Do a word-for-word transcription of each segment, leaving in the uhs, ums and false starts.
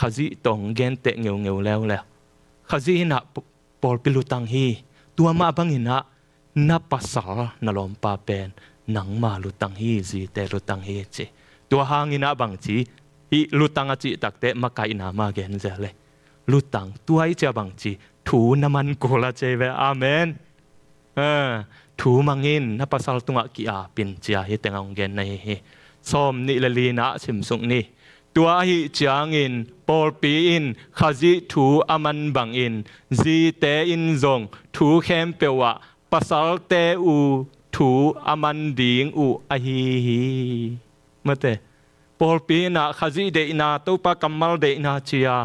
Khazih tawh hong genteh ngeungeu leuleu. Khazih in ah p-, pawlpi lutang hi. Tua mah bangin ah na pasal na lawmpa pen nangma lutang hi, zite lutang hi ci. Tua hangin ah bangci, hih lutang a cih takteh makaihna mah gen zel e. Lutang, tua i cia bangci, thu na man kul a ci ve. Amen. A, thu mang in, na pasal tungah ki-ap in cia hih teng a hong gen na hi hi. Sawm nih le lina ah simsuk ni. Tua ahih ciangin pawlpi in Khazih thu a man bangin zite in zong thu khempeuh ah pasalte uh thu a man ding uh ahi hi. Mate, pawlpi in ah Khazih deihna, Topa kammal deihna cia,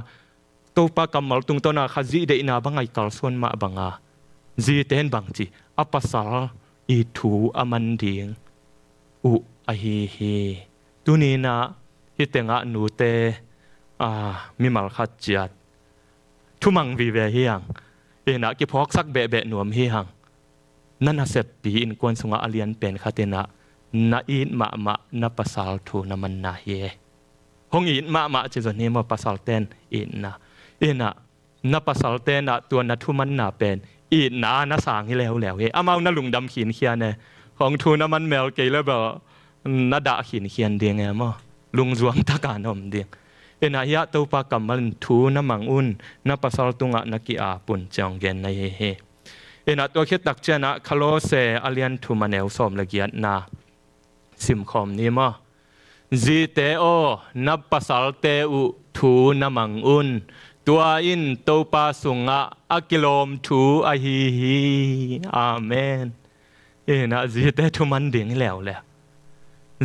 Topa kammal tungtawn a Khazih deihna bang a i kalsuan mah banga zite in bangci, a pasal i thu a man ding uh ahi hi. Tuni in ah hih tengah nute, a, mimal khat ciat thumang vive hi hang. In ah kiphawksak behbeh nuam hi hang. Na naseppi innkuan sungah a lianpen khat in ah na it mahmah na pasal thu na manna hi e. Hong it mahmah ci zong hi maw, pasalten itna. In ah na pasalten ah tua na thumanna pen itna na sang hi leuleu hi. Amau na lungdam khinkhian e. Hong thu na man mel kei le bel na dah khinkhian ding e maw. Lungzuang taka na om ding. In ah hih ah Topa kammal in thu na mang un, na pasal tungah na ki-ap un ci hong gen na hi hi. In ah tua khit tak ciangin ah Kolose a lian thum a neu sawm le giatna simkhawm ni maw. Zite aw, na pasalte uh thu na mang un. Tua in Topa sungah a kilawm thu ahi hi. Amen. In ah zite thu man ding hi leuleu.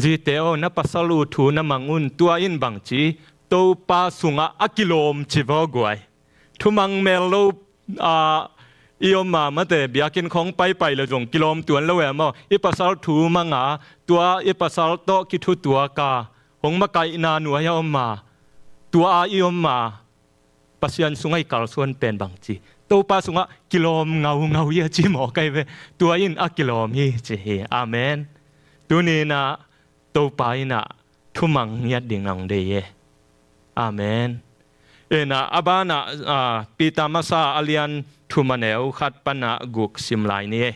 Zite aw, na pasal uh thu na mang un. Tua in bangci, Topa sungah a kilawm ci vaw guai. Thumang mel lo, a, i om a, mate, biakinn khawng paipai le zong kilawm tuan lo e maw. I pasal thu mang a, tua i pasal tawh kithutuak a, hong makaihna nuai a om a, tua a i om a, Pasian sungah i kalsuan pen bangci, Topa sungah kilawm ngaungau hi a ci mawk ahi ve. Tua in a kilawm hi ci hi. Amen. Tuni in ah Topa in ah thumang ngiat ding na hong deih e. Amen. In ah a banah, a, Peter masa a lian thum a neu khat pan ah guk sim lai ni e.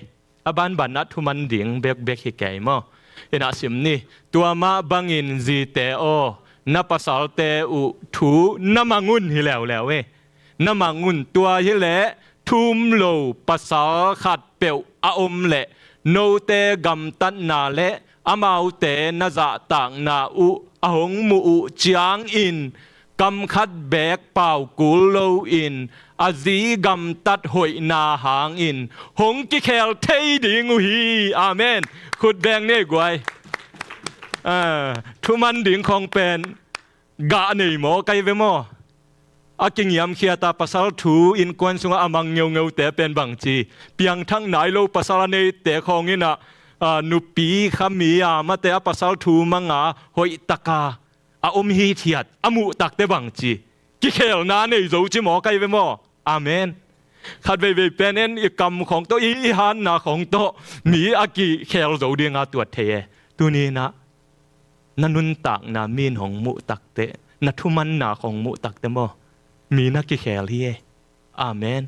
A banban ah thuman ding bekbek hi kei maw. In ah sim ni. Tua mah bangin zite aw, na pasalte uh thu na mang un hi leuleu e. Na mang un, tua hi leh thu um lo pasal khatpeuh a om leh note gamtatna le amaute na zahtakna uh a hong muh uh ciangin kam khat beek pau kul loin a zi gamtat hoihna hangin hong kikhel thei ding uh hi. Amen. Khut beng ni guai. A, thuman ding khawng pen gah nei mawk ahi ve maw. A kingiamkhiat a pasal thu innkuan sungah a mang ngeungeute pen bangci, piangthak nai lo pasal a neite khawng in ah, a, nupi khami a, mate, a pasal thu mang a hoihtaka a om hithiat a muh takteh bangci, kikhelna nei zo ci mawk ahi ve maw. Amen. Khat veivei pen en i kam khawng tawh, i, i hanna khawng tawh mi a kikhel zo ding a tuat thei e. Tuni in ah na nuntakna mi in hong muh takteh, na thumanna khawng muh takteh maw, mi na kikhel hi e. Amen.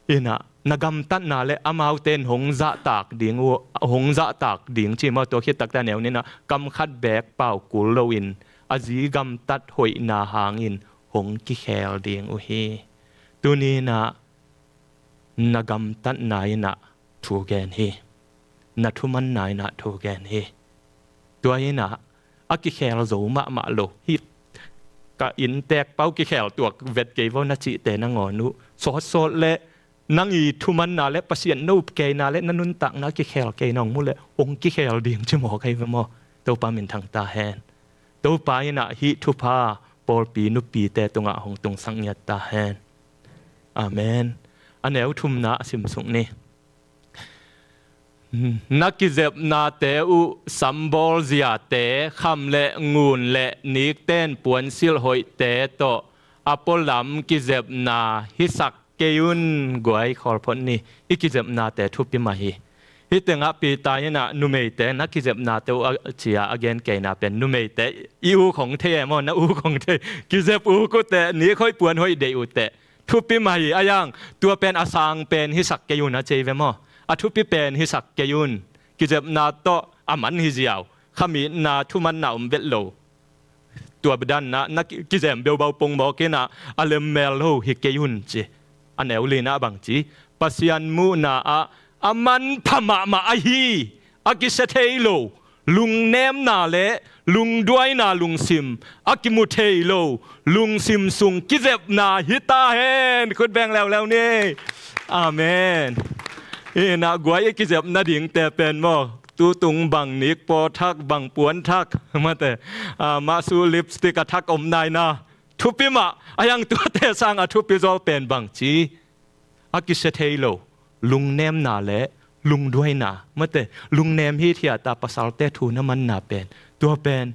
In ah na gamtatna le amaute in hong zahtak ding uh, hong zahtak ding ci maw, tua khit takteh a neu ni in ah kam khat beek pau kul loin a zi gamtat hoihna hangin hong kikhel ding uh hi. Tuni in ah na gamtatna in ah thu gen hi. Na thumanna in ah thu gen hi. Tua in ah a kikhel zo mahmah lo hi. Ka inntek pau kikhel tuak vet kei vaw na cihte nangawn uh sawtsawt le nang i thumanna le Pasian nop keina le na nuntakna kikhel kei nong mu le hong kikhel ding ci mawk ahi ve maw. Topa minthang ta hen. Topa in ah hih thupha pawlpi nupite tungah hong tungsak ngiat ta hen. Amen. A neu thumna a simsuk ni. Na kizepnate uh sambawl ziate, kham le ngun le nikten puansilh hoihte tawh a pualam kizepna hisak kei un guai, khawlphot ni. I kizepnate thupi mah hi. Hih tengah Peter in ah numeite na kizepnate uh a, ci-a a gen keina pen numeite i uk hong thei e maw, na uk hong thei. Kizep uk uh teh, nik hoih puan hoih deih uh teh, thupi mah hi. A yang tua pen a sang pen hisak kei un a ci ei ve maw. A thupi pen hisak kei un. Kizepna tawh a man hi ziau, khamitna thumanna om vet lo. Tua bang dan ah na ki-, kizem beubau pongmawk in ah a lemmel lo hi kei un ci. A neu li-na ah bang ci? Pasian muhna ah a manpha mahmah ahi, a kisia thei lo lungnemna le lungduaina lungsim, a kimu thei lo lungsim sung kizepna hi ta hen. Khut beng leuleu ni. Amen. Ina guai i kizep nadingte pen maw, tutung bang nikpaw thak, bang puan thak, mate, ah, mahsu lipstick a thak om naina. Thupi mah, a yang tuate sang a thupi zaw pen bang ci? A kisia thei lo lungnemna le lungduaina, mate, lungnem hithiat a pasalte thu na manna pen, tua pen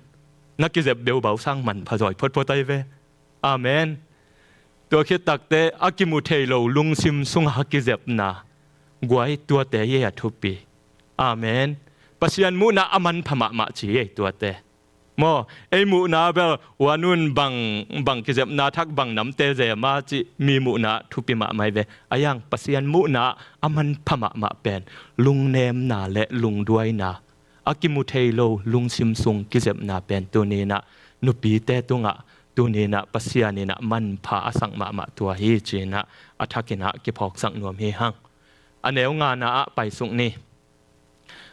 na kizep beubau sang manpha zaw hi photphot ahi ve. Amen. Tua khit takteh a kimu thei lo lungsim sungah a kizepna, guai, tuate hi a thupi. Amen. Pasian muhna a manpha mahmah ci hi tuate. Maw, ei muhna bel, ua nun bang, bang kizepna thak, bang namte zema cih mi muhna thupi mahmah hi ve. A yang Pasian muhna a manpha mahmah pen lungnemna le lungduaina, a kimu thei lo lungsim sung kizepna pen tuni-in ah nupite tungah tuni-in ah Pasian in ah manpha a sak mahmah tua hi ci-in ah a thakin ah kiphawksak nuam hi hang. A neu ngana ah paisuk ni.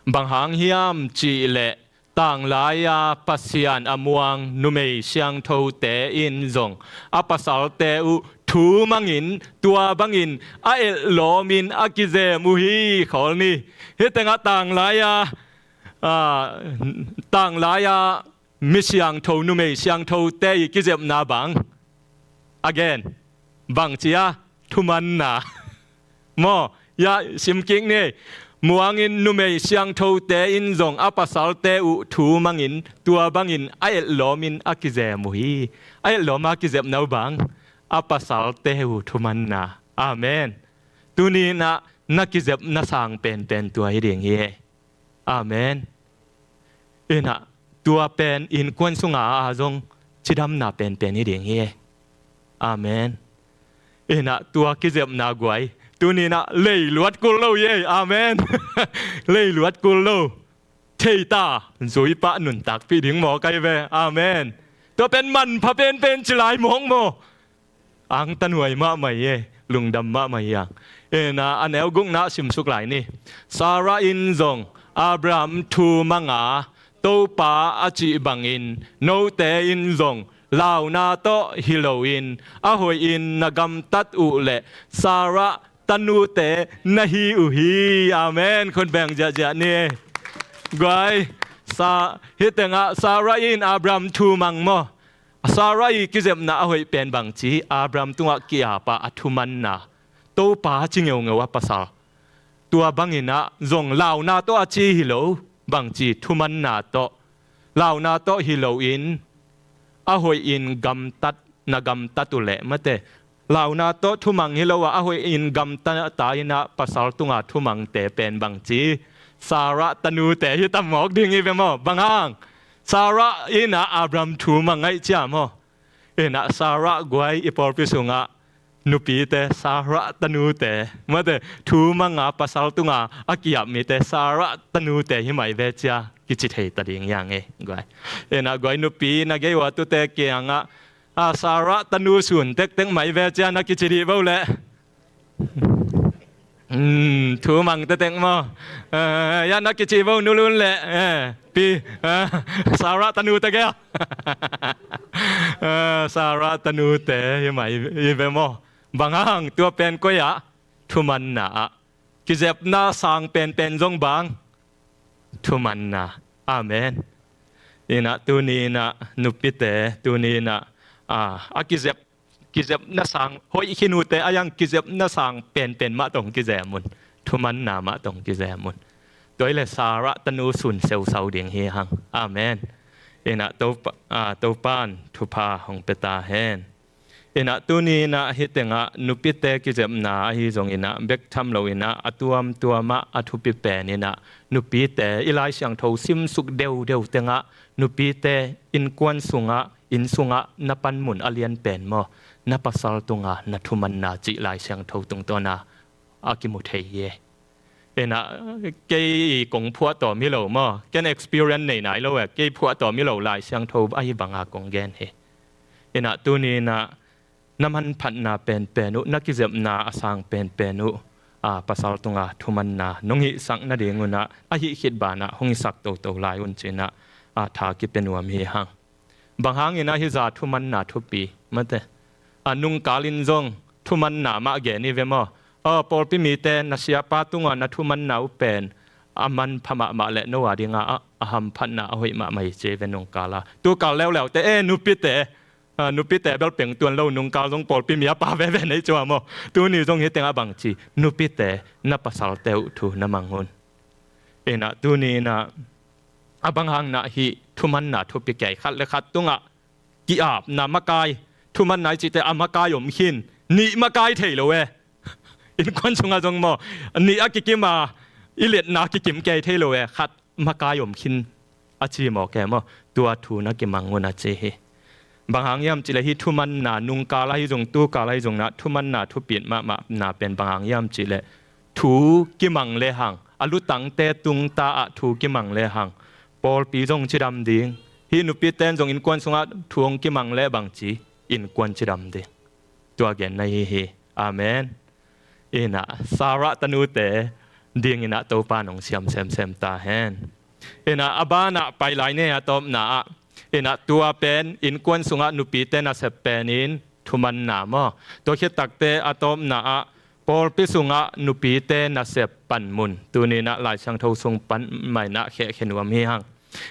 Bang hang hiam cih leh, tanglai-a Pasian a muang numei siangthote in zong a pasalte uh thu mangin, tua bangin a etlawmin a kizem uh hi, khawl ni. Hih tengah tanglai-a, ah, tanglai-a mi siangtho, numei siangthote i kizepna bang? Again, bang ci a? Thumanna. Maw, ya, sim kik ni. Muangin numei siangthote in zong a pasalte uh thu mangin, tua bangin a etlawmin a kizem uh hi. A etlawm a kizepna uh bang? A pasalte uh thumanna. Amen. Tuni-in ah na kizepna sang penpen tua hi ding hi. Amen. Ina, tua pen innkuan sunga a zong cidamna penpen hi ding hi. Amen. Ina, tua kizepna guai, tuni-in ah leiluat kul lo hi. Amen. Leiluat kul lo. Thei ta, zui pah nuntakpih ding mawk ahi ve. Amen. Tua pen manpha penpen ci lai mawk maw. Angta nuai mahmah hi e, lungdam mahmah hi hang. Ina, a neu gukna simsuk lai ni. Sarah in zong Abraham thu manga, Topa a cih bangin note in zong launa tawh hi loin a hoihin na gamtat uh leh Sarah tanute na hi uh hi. Amen. Khut beng ziahziah ni. Guai, Sa-, hih tengah Sarah in Abraham thu mang maw. Sarah i kizepna a hoih pen bang ci, Abraham tungah ki-ap a, a thumanna. Topa ci ngeungeu a pasal. Tua bangin ah zong launa tawh a ci hi lo, bang ci, thumanna tawh. Launa tawh hi loin a hoihin gamtat, na gamtat uh leh, mate. Launa tawh thumang hi lo a, a hoihin gamtat ta in ah pasal tunga thumangte pen bang ci, Sarah tanute hi ta mawk ding hi ve maw. Bang hang? Sarah in ah Abraham thu mang ngaih cia maw. Ina, Sarah guai, i pawlpi sungah nupite, Sarah tanute, mate, thu manga pasal tunga a ki-ap mite, Sarah tanute hi mai ve cia kici thei ta ding hi hang e, guai. Ina, guai, nupi na gei uh a tute kiangah, a, Sarah tanu sun tektek mai ve cia na kici dih vo leh. Hmm, thu mang tektek maw. Eh, ya na kici vo nu Lun leh, eh, pi, eh, Sarah tanute gel. Eh, Sarah tanute hi mai hi ve maw. Bang hang? Tua pen koi ah? Thumanna ah. Kizepna sang penpen zong bang? Thumanna. Amen. Ina, tuni-in ah nupite, tuni-in ah, ah, a kizep, kizepna sang, hoih khin uh teh, a yang kizepna sang penpen mah tawh kizem un. Thumanna mah tawh kizem un. Tua hi leh Sarah tanu sun seusau ding hi hang. Amen. Ina, Topa, ah, Topa'n thupha hong pia ta hen. Inah tuni inah hih tengah nupite kizepna ahi zong inah bek tham lo inah a tuamtuamah a thupi pen inah nupite i Lai Siangtho simsuk deudeu tengah nupite innkuan sungah, inn sungah na panmun a lian pen maw, na pasal tunga na thumanna cih Lai Siangtho tungtawna a kimu thei hi. Inah kei kong phuahtawm hi lo maw, ken experience nei nai lo e, kei phuahtawm hi lo Lai Siangtho ahi banga kong gen hi. Inah tuni inah na manphatna penpen uh, na kizepna a sang penpen uh, a pasal tunga thumanna nong hihsak nading unah a hih khit banah hong hisak toto lai un cinah a tha kipia nuam hi hang. Bang hangin ahi za thumanna thupi mate? A nungkal in zong thumanna mah gen hi ve maw? Aw, pawlpi mite na siapa tungah na thumanna uh pen a manpha mahmah le no a dinga a, a hamphatna a hoih mahmah hi ci ve nungkala. Tukal leuleute e nupite, a, nupite bel peng tuan lo nungkal zong pawlpi mi a pa veve nei cua maw? Tuni zong hih tengah bang ci, nupite na pasalte uh thu na mang un. Inah tuni inah a bang hang nah hih thumanna thupi kei khat le khat tungah ki-apna makai, thumanna i cihte a makai om khin, nih makai thei lo e. Innkuan sungah zong maw, nih a kikim a i letna kikim kei thei lo e, khat makai om khin a ci maw ke maw, tua thu na kimang un a ci hi. Bang hang hiam cihleh hih thumanna nungkal ahi zong tukal ahi zong nah thumanna thupit mahmahna pen bang hang hiam cihleh thu kimang lehang, a lutangte tungta ah thu kimang lehang, pawlpi zong cidam ding. Hih nupite in zong innkuan sungah thu hong kimang leh bang ci, innkuan cidam ding. Tua genna hi hi. Amen. Inah Sarah tanute ding inah Topa nong siam semsem ta hen. Inah a banah pai lai ne a tawpna ah, inah tua pen innkuan sungah nupite nasep pen in thumanna maw? Tua khit takte a tawpna ah pawlpi sungah nupite nasep panmun, tuni inah Lai Siangtho sung pan mah inah khehkhia nuam hi hang.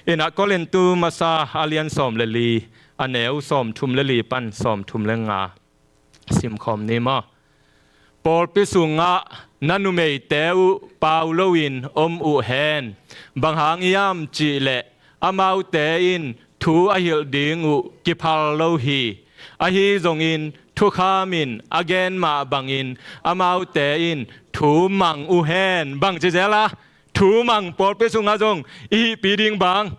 Inah Korintu masa a lian sawm le li, a neu sawm thum le li pan sawm thum le nga simkhawm ni maw? Pawlpi sungah na numeite uh pau loin om uh hen. Bang hang hiam cihleh amaute in thu a hilh ding uh kiphal lo hi. Ahi zongin thukham in a gen mah bangin amaute in thu mang uh hen. Bang ci zel a? Thu mang, pawlpi sungah zong i hihpi ding bang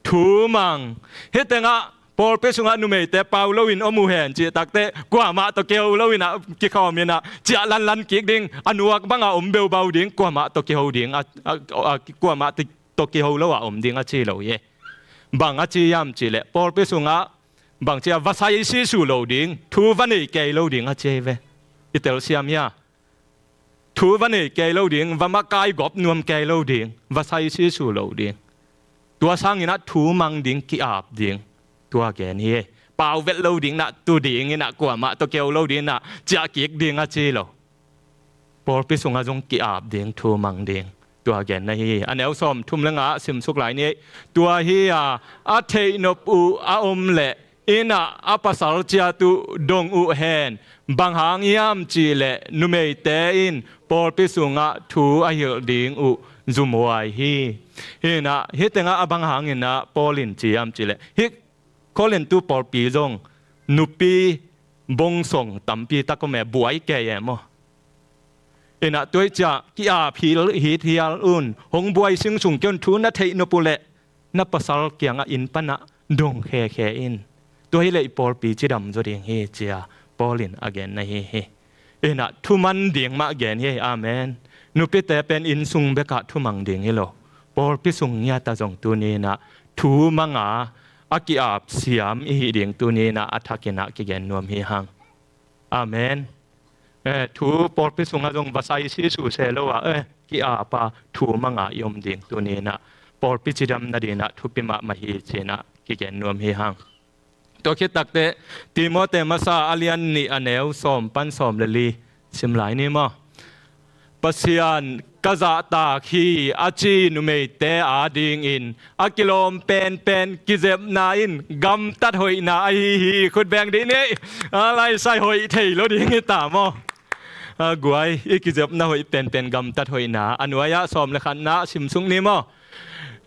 thu mang. Hih tengah pawlpi sungah numeite pau loin om uh hen cih takte kuamah tawh kiho loin ah, kikhawm in ah ciah lanlan kik ding, a nuak bangah om beubau ding, kuamah tawh kiho ding, a, a, a, kuamah tawh kiho lo ah om ding a ci lo hi. Bang a ci hiam cihleh pawlpi sungah bang ci a, va sai sisuh lo ding, thu va nei kei lo ding a ci hi ve. I telsiam hia? Thu va nei kei lo ding, va makai gop nuam kei lo ding, va sai sisuh lo ding. Tua sangin ah thu mang ding, ki-ap ding. Tua gen hi. Pau vet lo ding nah, tu ding in ah, kuamah tawh kiho lo ding nah, ciah kik ding a ci lo. Pawlpi sungah zong ki-ap ding, thu mang ding. Tua genna hi. A neu sawm thum le nga ah simsuk lai ni. Tua hi a, a theihnop uh a om leh in ah a pasal ciat uh dong uh hen. Bang hang hiam cihleh numeite in pawlpi sungah thu a hilh ding uh zumhuai hi. Hi in ah, hih tengah a bang hangin ah Paul in ci hiam cihleh, hih Korintu pawlpi zong nupi bongsong tampi tak om e, buai kei e maw? In ah tua hi ciah ki-ap hil, hit hial un, hong buai singsung kei un, thu na theihnop uh leh na pasal kiangah inn panah dong khekhe in. Tua hileh i pawlpi cidam zaw ding hi ci a Paul in a genna hi hi. In ah thu man ding mah gen hi. Amen. Nupite pen inn sung bekah thu mang ding hi lo. Pawlpi sung ngiat ah zong tuni in ah thu mang a, a ki-ap siam i hih ding tuni in ah a thak in ah kigen nuam hi hang. Amen. Eh, thu pawlpi sungah zong va sai sisuh se lo ah, eh, ki-ap a thu mang a i om ding tuni in ah pawlpi cidam nading in ah thupi mahmah hi ci in ah kigen nuam hi hang. Tua khit takteh Timoti masa a lian nih a neu sawm pan sawm le li sim lai ni maw? Pasian ka zahtak hi a ci numeite adingin a kilawm penpen kizepna in gamtat hoihna ahi hi. Khut beng dih ni. A, laisai hoih thei lo ding hi ta maw? A, guai, i kizepna hoih penpen gamtat hoihna. A nuai-ah sawm le khatna simsuk ni maw?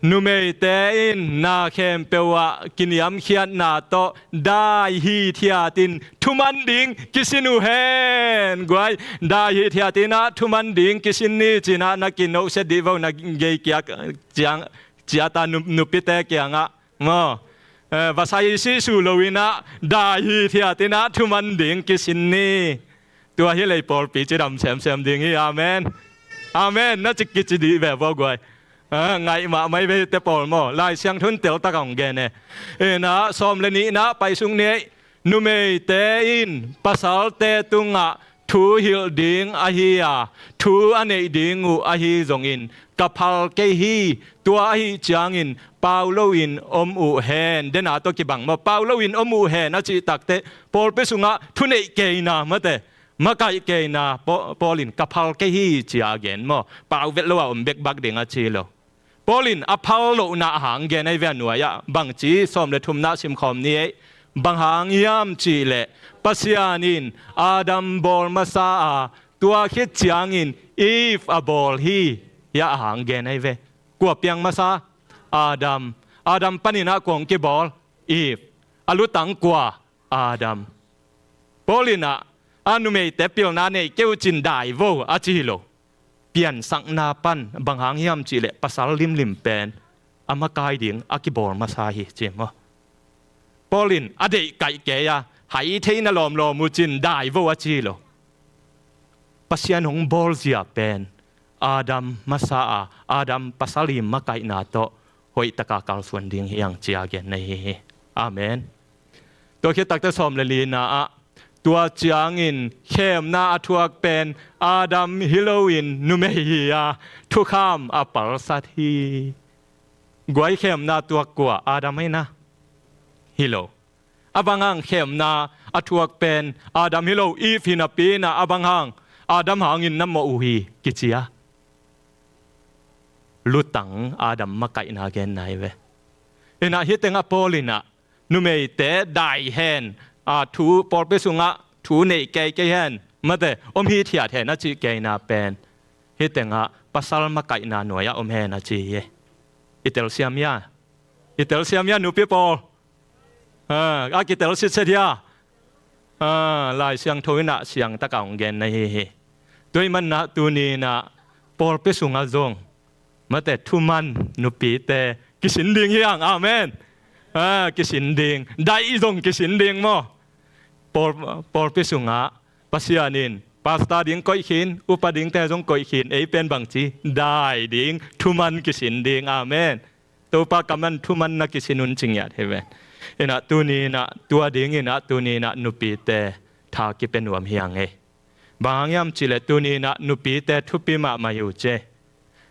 Numeite in na khempeuh ah kiniamkhiatna tawh dai hithiatin thuman ding kisin uh hen. Guai, dai hithiatin ah thuman ding kisin ni ci-in ah na kinohset dih vo, na gei kiang ciang, ciata nu-, nupite kiangah maw. Eh, va sai sihsuh loin ah dai hithiatin ah thuman ding kisin ni. Tua hi leh pawlpi cidam semsem ding hi. Amen. Amen. Na ci kici dih ve vo guai. Ah, ngaih mahmah hi ve hihte pawl maw. Lai Siangtho in teltak a hong gen e. Inah sawm le nihna pai sung ni. Numeite in pasalte tungah thu hilh ding ahi a, thu a neih ding uh ahi zongin ka phal kei hi. Tua ahih ciangin pau loin om uh hen. Dena tawh kibang maw, pau loin om uh hen a cih takteh pawlpi sungah thuneih keina mate, makaih keina Paul in ka phal kei hi ci-a a gen maw. Pau vet lo a om bekbak ding a ci lo. Paul in a phal lohna hang gen ahi ve a nuai-ah. Bangci, sawm le thumna simkhawm ni ei. Bang hang hiam cihleh Pasian in Adam bawl masa a, tua khit ciangin Eve a bawl hi. Hiah a hang gen ahi ve. Kua piang masa? Adam. Adam panin ah kua hong kibawl? Eve. A lutang kua? Adam. Paul in ah, a numeite pilna nei kei uh cin dai vo a ci hi lo. Piansakna pan bang hang hiam cihleh pasal limlim pen a makai ding a kibawl masa hi ci maw. Paul in a deih kaih kei a, hai theina lawmlawm uh cin dai vo a ci hi lo. Pasian hong bawlzia pen Adam masa a, Adam pasal i makaihna tawh hoihtaka kalsuan ding hi hang ci-a gen na hi hi. Amen. Tua khit takteh sawm le lina ah, tua ciangin khemna a thuak pen Adam hi loin numei hi a, thukham a palsat hi. Guai, khemna tuak kua? Adam hi na? Hi lo. A bang hang khemna a thuak pen Adam hi lo, Eve hi napi in ah, a bang hang Adam hangin na mawh uh hi kici a. Lutang Adam makaihna genna hi ve. Inah hih tengah Paul in ah numeite dai hen, a, thu, pawlpi sungah thu neih kei kei hen, mate, om hithiat hen a cih keina pen hih tengah pasal makaihna nuai-ah om hen a ci hi. I telsiam hia? I telsiam hia nupi pawl? A, a kitel sitset hia? A, Lai Siangtho in ah siangtaka hong gen na hi hi. Tua ahih manin ah tuni in ah pawlpi sungah zong, mate, thuman nupite kisin ding hi hang. Amen. A, kisin ding. Dai zong kisin ding maw. Pawl, pawlpi sungah Pasian in pastor ding koih khin, upa dingte zong koih khin, ei pen bangci, dai ding, thuman kisin ding. Amen. Topa kammal in thuman na kisin un ci ngiat hi ve. Inah tuni in ah, tua ding in ah tuni in ah nupite tha kipia nuam hi hang ei. Bang hang hiam cihleh tuni in ah nupite thupi mahmah hi uh ci.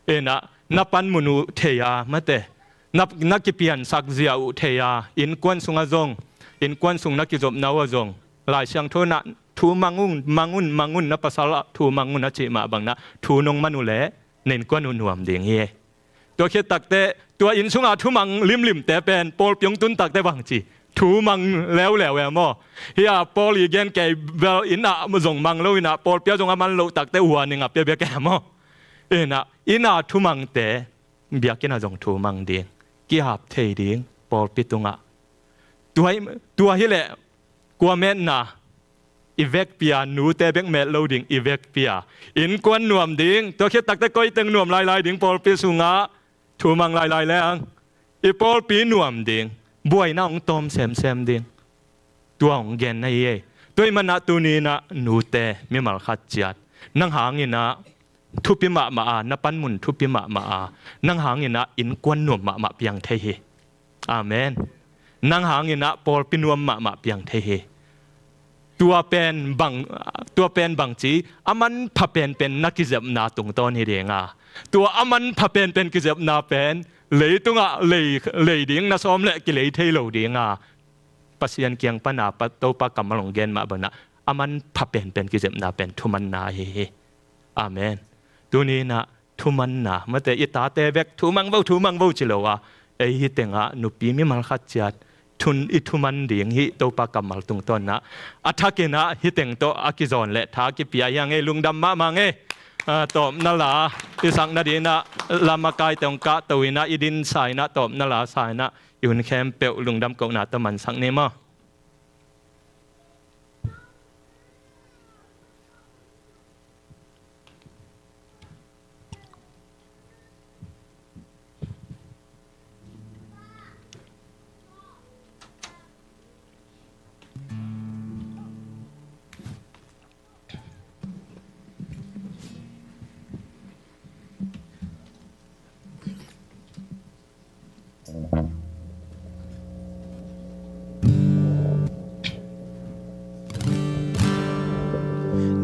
Inah na panmun uh thei a, mate, na, na kipiansak zia uh thei a, innkuan sungah zong, innkuan sung na kizopna uh ah zong, Lai Siangtho in ah thu mang un, mang un, mang un, na pasal ah thu mang un a cih mah bangin ah thu nong man uh leh na innkuan uh nuam ding hi. Tua khit takteh tua inn sunga thumang limlimte pen pawlpi hong tun takteh bangci, thumang leuleu e maw. Hih a Paul i gen kei bel inn ah zong mang lo in ah, pawlpi ah zong a man loh takteh warning a pia bek e maw. Inah inn a thumangte biakinn ah zong thumang ding, ki-ap thei ding pawlpi tungah. Tua, tua hileh kua metna? I vekpi a, nute bek met lo ding, i vekpi a. Innkuan nuam ding, tua khit takteh koi teng nuam lailai ding pawlpi sungah? Thumang lailai leng i pawlpi nuam ding, buaina hong tawm semsem ding. Tua hong gen na hi ei. Tua ahih manin ah tuni in ah nute mimal khat ciat, nang hangin ah thupi mahmah a, na panmun thupi mahmah a, nang hangin ah innkuan nuam mahmah piang thei hi. Amen. Nang hangin ah pawlpi nuam mahmah piang thei hi. Tua pen bang, tua pen bangci, a manpha penpen na kizepna tungtawn hi ding a, tua a manpha penpen kizepna pen leitungah lei, lei ding na sawm leh kilei thei lo ding a, Pasian kiang pan a, pa, Topa kammal hong gen mah bangin ah a manpha penpen kizepna pen thumanna ahi hi. Amen. Tuni in ah thumanna, mate, i tate bek thumang vo, thumang vo ci lo a, ei hih tengah nupi mimal khat ciat thun, i thuman ding hih Topa kammal tungtawn in ah a thakin ah hih teng tawh a kizawn leh tha kipia hi hang ei. Lungdam mahmah ing ei. ah, tawpna la i sak nadingin ah, lamakaite hong kahto in ah, i dinsa in ah, tawpna la sa in ah, i hun khempeuh lungdam kohna tawh mansak ni maw.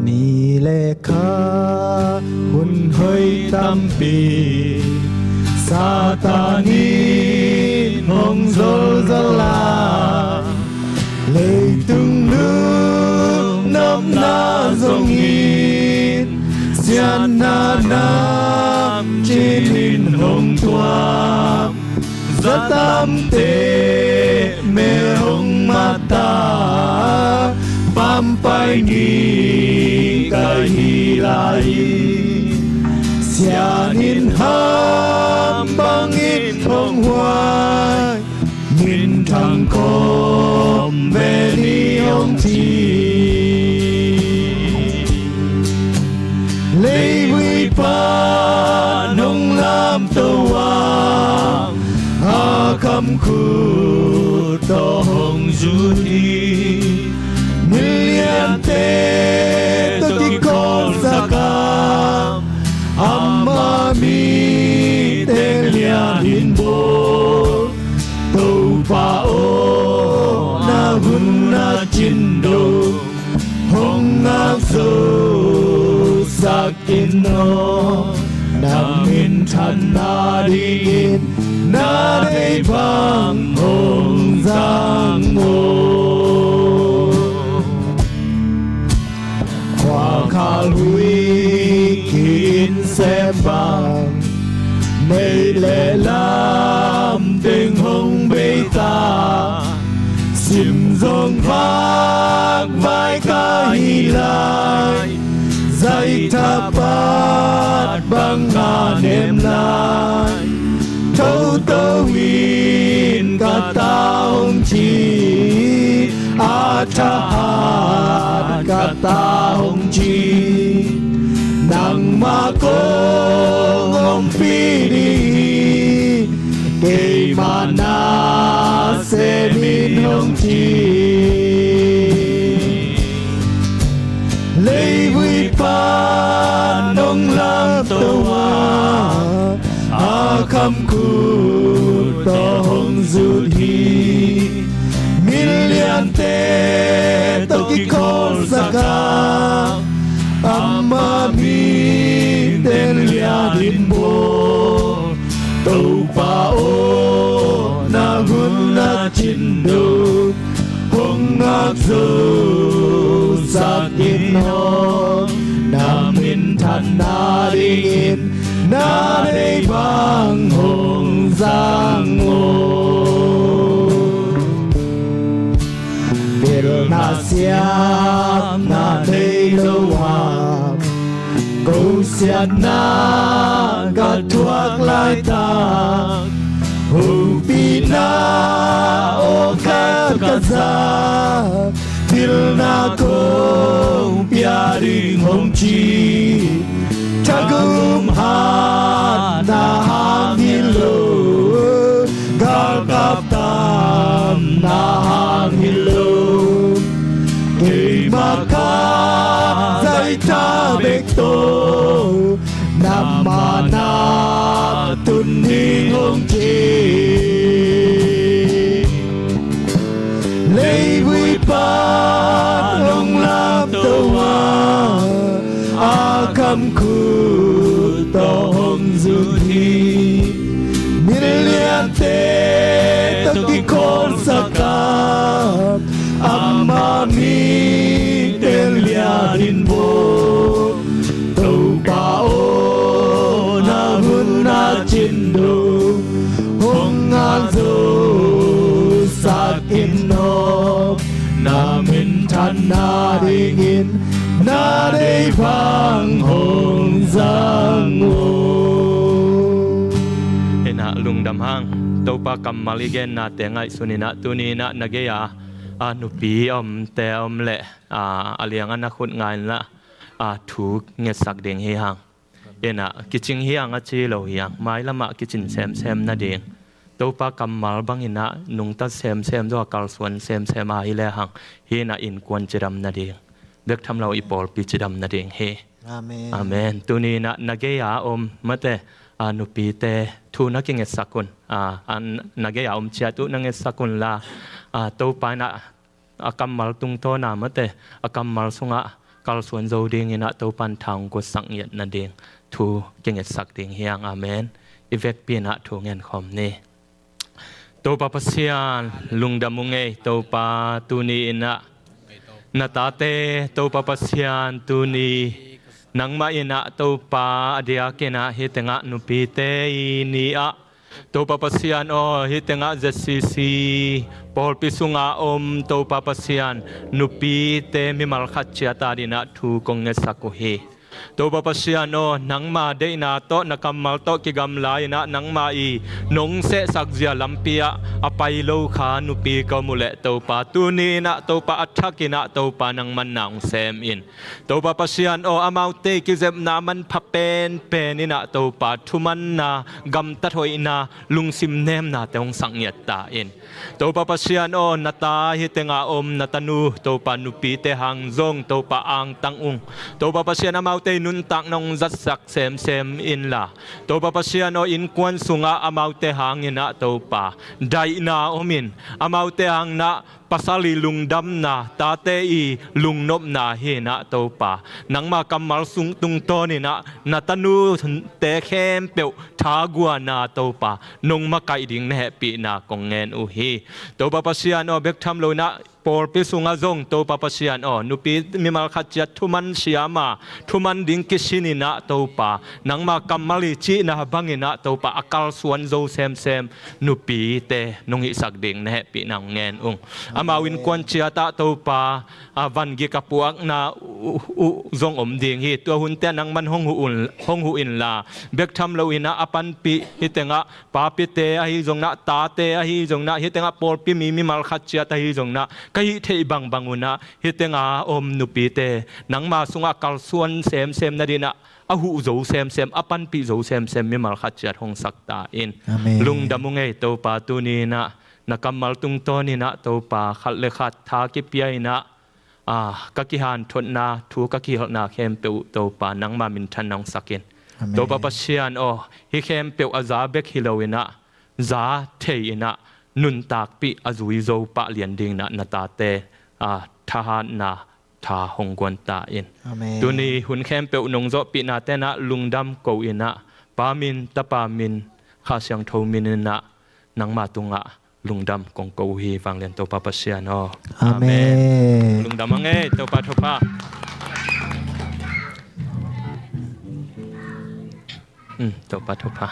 Ni le kha hun hoih tampi Satan in hong zolzol a, leitung lupnopna zongin siatna nam cinin hong tuam. Zatamte mel hong mat a, pampai ni kai hi lai. Sian in ham bangin hong huai, minthang khawm ve ni hong ci. Leivui pan hong lamto a, a kham khut tawh hong zut hi. Miliante tawh kikhawlsak a, ama mi teng lian in bawl. Topa aw, na hun a cin dong hong ngak zo sak in aw, na minthanna dingin na deih bang hong zang aw. Khuakhal hui ki-inn sem bang, neih le lam teng hong bei ta. Sim zong vakvai ka hi lai, zaitha pat bang a nem lai. Thoto in ka ta hong ci, a thahat ka ta hong ci. Nangmah kong ompih ding hi, keimah na sem in hong ci. Leivui pan hong lamto a, a kham khut tawh hong zut hi. Miliante tawh kikhawlsak a, ama mi teng lian in bawl. Topa aw, na hun a cin dong hong ngak zo sak in aw, na minthanna dingin na deih bang hong zang aw. Pilna siamna nei lo a, ko siatna ka thuak laitak, hopihna aw khat ka za, pilna kong pia ding hong ci. Thagum hatna hang hi lo, galkap tamna hang hi lo, keimah ka zaitha bek tawh na man ah tun ding hong ci. Leivui pan hong lamto a, a kham khut tawh hong zut hi. Miliante tawh kikhawlsak a, ama mi teng lian in bawl. Topa aw, na hun a cin dong hong ngak zo sak in aw, na minthanna Adingin na deih bang hong zang uh. Hinah lungdam hang. Topa kammal i gennate ngaihsun inah tuni inah na gei-a a nupi a omte a om leh a liang a na khut nga inah a thu ngetsak ding hi hang. Inah kicing hi hang a ci lo hi hang, mailamah kicin semsem nading. Topa kammal bang inah nungta semsem zaw a kalsuan semsem a hi lehang hinah innkuan cidam nading, bek tham lo i pawlpi cidam nading hi. Amen. Amen. Tuni inah na gei-a om mate a nupite thu na kingetsak un. A, a na gei-a om ciat uh na ngetsak unla a Topa inah a kammal tungtawna mate a kammal sungah kalsuan zo ding inah Topan tha hong guatsak ngiat nading thu kingetsak ding hi hang. Amen. I vekpi inah thu ngenkhawm ni. Topa Pasian lungdam ung ei. Topa tuni inah na tate Topa Pasian tuni nangmah inah Topa a diak inah hih tengah nupite i ni ah Topa Pasian aw, hih tengah Z C C pawlpi sunga om Topa Pasian nupite mimal khat ciat adinah thu kong ngetsak uh hi. Topa Pasian aw, nangma deihna tawh na kammal tawh kigamla inah nangma i nong sehsak zia lampi ah a pai lo kha nupi ka om uh leh Topa tuni inah Topa a thak inah Topa nang manna hong sem in. Topa Pasian aw, amaute i kizepna manpha penpen inah Topa thumanna, gamtat hoihna, lungsim nemnate hong sak ngiat ta in. Topa Pasian aw, na ta hih tengah om na tanu Topa nupite hang zong Topa angtang ung. Topa Pasian amaute i nuntakna hong zatsak semsem inla Topa Pasian aw, innkuan sungah amaute hang inah Topa daihna om in. Amaute hang inah pasal i lungdamna, tate i lungnopna hi inah Topa nangma kammal sung tungtawn inah na tanute khempeuh thaguana Topa nong makaih ding na hehpihna kong ngen uh hi. Topa Pasian aw, bek tham lo inah pawlpi sungah zong Topa Pasian aw, nupi mimal khat ciat thuman siama thuman ding kisin inah Topa nangma kammal i cihna bang inah Topa a kalsuan zo semsem nupite nong hihsak ding na hehpihna hong ngen ung. Amau innkuan ciatah Topa a vangik a puakna uh, uh zong om ding hi. Tua hunte nang man hong huh un, hong huh inla bek tham lo inah a panpih hih tengah papite ahi zong inah tate ahi zong inah hih tengah pawlpi mi mimal khat ciat ahi zong inah ka hih theih bangbang un ah hih tengah om nupite nangma sungah kalsuan semsem nadinah a huh zo semsem, a panpih zo semsem mimal khat ciat hong sak ta in. Amen. Lungdam ung ei Topa tuni inah na kammal tungtawn inah Topa khat le khat tha kipia inah a ka kihanthotna thu ka kihilhna khempeuh Topa nangma minthanna hong sak in. Amen. Topa Pasian aw, hih khempeuh a za bek hi lo inah za thei inah nuntakpih a zui zo pah lian ding inah na tate a thahatna tha hong guan ta in. Amen. Tuni hun khempeuh nong zawhpihna tenah lungdam ko inah Pa min, Tapa min, Kha Siangtho min inah nangma tungah lungdam kong ko uh hi. Vanglian Topa Pasian aw. Amen. Amen. Lungdam ang ei. Topa thupha. Hmm, Topa thupha.